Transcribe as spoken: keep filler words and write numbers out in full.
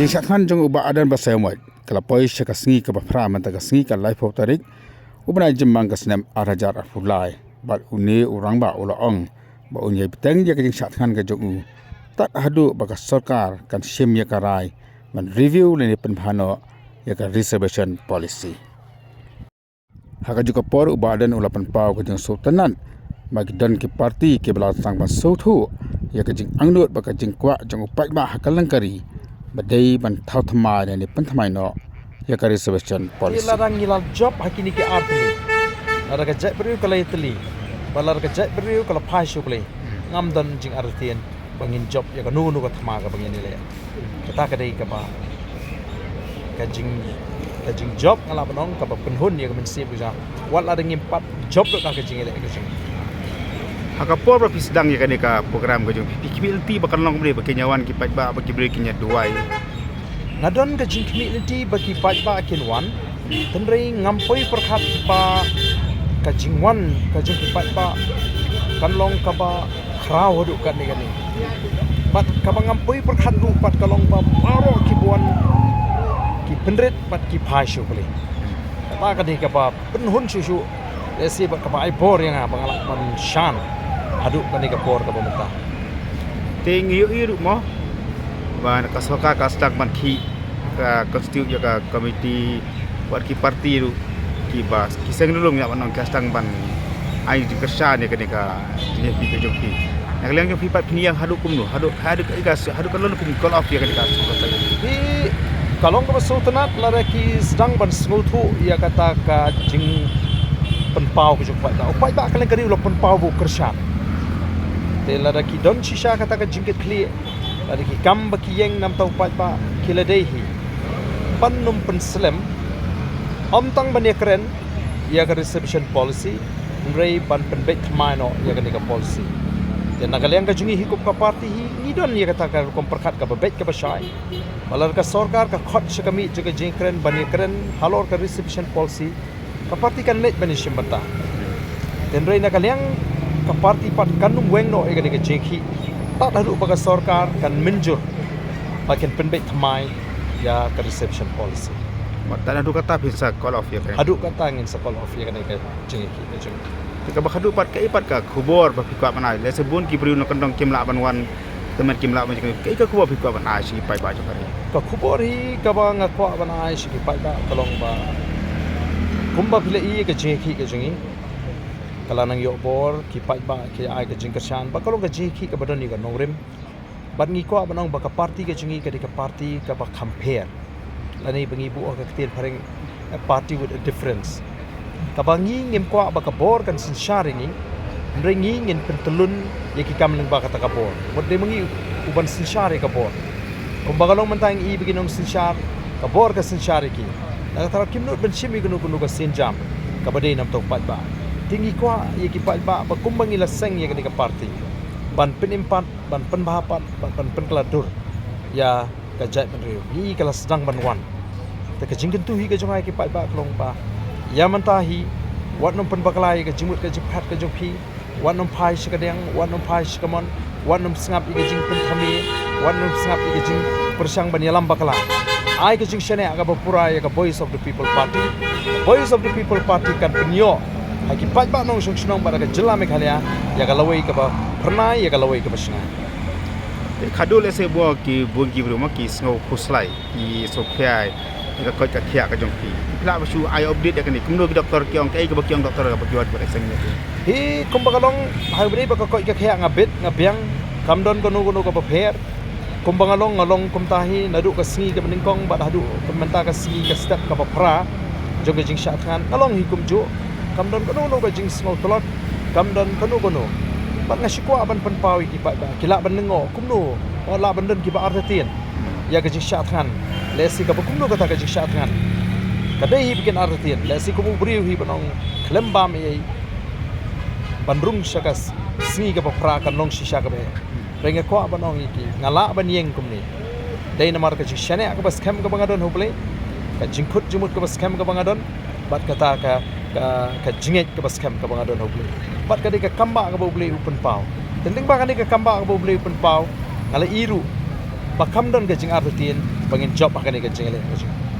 Jingshah thngan jong u Bah Ardent Basaiawmoit ka la poi sha ka sngi kaba phra mynta ka sngi ka laiphew tarik u bnai Jymmang ka snem ar hajar arphew lai. Bad une u rangbah u la ong ba un ïai bteng ïa ka jingshah thngan ka jong u tad haduh ba ka sorkar kan shim ïa ka rai ban review lane pynbha noh ïa ka reservation policy. Ha kajuh ka por u Bah Ardent u la pynpaw ka jingsngewtynnat ba ki don ki parti kiba la sdang ban sngewthuh ïa ka jingangnud bad ka jingkwah jong u paidbah ha ka lyngkari ba dei ban thaw thymmai lane pynthymmai noh ïa ka reservation policy. Lada ngi la jop ha kine ki ar tylli, lada ka jaitbynriew ka la ïatylli, bad lada ka jaitbynriew ka la phai sha U Blei, ngam don jingartatien ba ngin jop ïa kano kano ka thma kaba ngin ïaleh. Kata ka dei kaba ka jing, ka jingjop nga lah ban ong kaba pynhun ïa ka mynsiem ka jong nga. Wat lada ngim pat jop lut ha ka jingïaleh ka jong ngi. Ha ka por ba phi sdang ïa kane ka program ka jong phi, phi khmih lynti ba kan long kumne, ba kin ïa wan ki paidbah, ba ki briew kin ïa duwai? Nga don ka jingkhmih lynti ba ki paidbah kin wan, hynrei ngam poi pyrkhat ba ka jingwan ka jong ki paidbah kan long kaba khraw haduh katne katne. Bad kaba ngam poi pyrkhat ruh pat ka long ba baroh kiba wan ki pynrit bad ki phai sha U Blei. Kata ka dei kaba pynhun shuh shuh, lehse bad kaba ai bor ïa nga ba nga lah ban shah haduh kane ka por kaba mynta. Te ngi ïohi ruh mo ba ka sorkar ka sdang ban khih, ka constitute ïa ka komiti, wat ki parti ruh kiba ki seng lulung ïa ban ong ka sdang ban ai jingkyrshan ïa kane ka jingïakhih ka jong phi. Na ka liang jong phi pat phi ïa haduh kumno, haduh, haduh ka, ka, haduh ka long kum call off ïa kane ka sdang. Phi, ka long kaba sngewtynnat lada ki sdang ban sngewthuh ïa kata ka jingpynpaw ka jong u paidbah. U paidbah ka lyngkari u la pynpaw ba u kyrshan. Te lada ki don shisha kata ka jingkitkhlieh, lada ki kam ba ki ïeng namar u paidbah, ki la dei hi ban nym pynslem, ym tang ban ïakren ïa ka reservation policy, hynrei ban pynbeit thymmai noh ïa kane ka policy. Te na ka liang ka jong ngi hi kum ka parti hi, ngi don ïa kata ka rukom pyrkhat kaba beit kaba shai. Ba lada ka sorkar ka khot sha ka miej jong ka jingkren ban ïakren halor ka reservation policy, ka parti kan leit ban ïashim bynta. Hynrei na ka liang ka parti pat kan nym weng noh ïa kane ka jingïakhih tad haduh ba ka sorkar kan mynjur ba kin pynbeit thymmai ïa ka reservation policy. Bad tad haduh kata phin sa call off ïa kane. Haduh kata ngin sa call off ïa kane ka jingïakhih ka jong ngi. Te kaba khadduh pat, kaei pat ka khubor ba phi kwah ban ai? Lehse bun ki briew na kyndong kim lah ban wan, tymmen kim lah ban jngai. Kaei ka khubor phi kwah ban ai sha ki paidbah jong ka ri? Ka khubor hi kaba nga kwah ban ai sha ki paidbah ka long ba kumba phi la ïohi ka jingïakhih ka jong ngi, ka la nang ïoh bor, ki paidbah ki ai ka jingkyrshan ba ka long ka jingïakhih kaba don ïa ka nongrim. Bad ngi kwah ban ong ba ka parti ka jong ngi ka dei ka parti kaba kham pher, lane ba ngi buh ha ka ktien phareng, a party with a difference. Kaba ngi ngim kwah ba ka bor kan synshar ïa ngi, hynrei ngi ngin pyntyllun ïa ki kam lyngba kata ka bor. Wat dei ma ngi u ban synshar ïa ka bor. Kumba ka long mynta ngi i ba ki nongsynshar, ka bor ka synshar ïa ki. Na kata ruh kim nud ban shim ïa kano kano ka sienjam kaba dei namar u paidbah. Te ngi kwah ïa ki paidbah ba kumba ngi la seng ïa kane ka parti ban pynim pat, ban pynbha pat, ban, ban pynkylla dur ïa ka jaitbynriew. Ngi ka la sdang ban wan. Te ka jingkyntu hi ka jong nga ïa ki paidbah ka long ba ïa mynta hi, wat nym pynbakla ïa ka jingmut ka jingpyrkhat ka jong phi, wat nym phai sha ka diang, wat nym phai sha ka mon, wat nym sngap ïa ka jingpynthame, wat nym sngap ïa ka jingpyrshang ban ïalam bakla. Ai ka jingshaniah kaba pura ïa ka Voice of the People Party. Voice of the People Party kan pynïoh ha ki paidbah nongshong shnong bad ha ka jylla Meghalaya ïa ka lawei kaba phyrnai, ïa ka lawei kaba shngaiñ. Te khadduh lehse bun ki, bun ki briew ma ki sngew khuslai, ki sngew khia ïa ka koit ka khiah ka jong phi. Phi lah ba shu ai update ïa kane, kumno ki doktor ki ong, kaei kaba ki ong doktor kaba ki wan ban seng ïa phi? Hi, kumba ka long, ha kaba dei ba ka koit ka khiah nga bit, nga biang, kam don kano kano kaba pher. Kumba nga long, nga long kumta hi naduh ka sngi kaba nyngkong bad haduh ka mynta ka sngi ka step kaba phra jong ka jingshah thngan, nga long hi kumjuh. Kam don kano kano ka jingsngew tlot, kam don kano kano. Bad nga shu kwah ban pynpaw ïa ki paidbah, ki lah ban lyngngoh kumno, wat lah ban don kiba artatien ïa ka jingshah thngan. Lehse kaba kumno kata ka jingshah thngan, ka dei hi ba kin artatien, lehse kum u briew hi ban ong khlem bam ei ei ban rung sha ka s-, sngi kaba phra kan long shisha kaba eh. Hynrei nga kwah ban ong ïa ki, nga lah ban ïeng kumne dei namar ka jingshaniah kaba skhem kaba nga don ha U Blei, ka jingkhut jingmut kaba skhem kaba nga don, bad kata ka, ka, ka jingngeit kaba skhem kaba nga don ha U Blei. Bad ka dei ka kambah kaba U Blei u pynpaw. Te lyngba kane ka kambah kaba U Blei u pynpaw, nga la ïohi ruh ba kam don ka jingartatien ba ngin jop ha kane ka jingïaleh.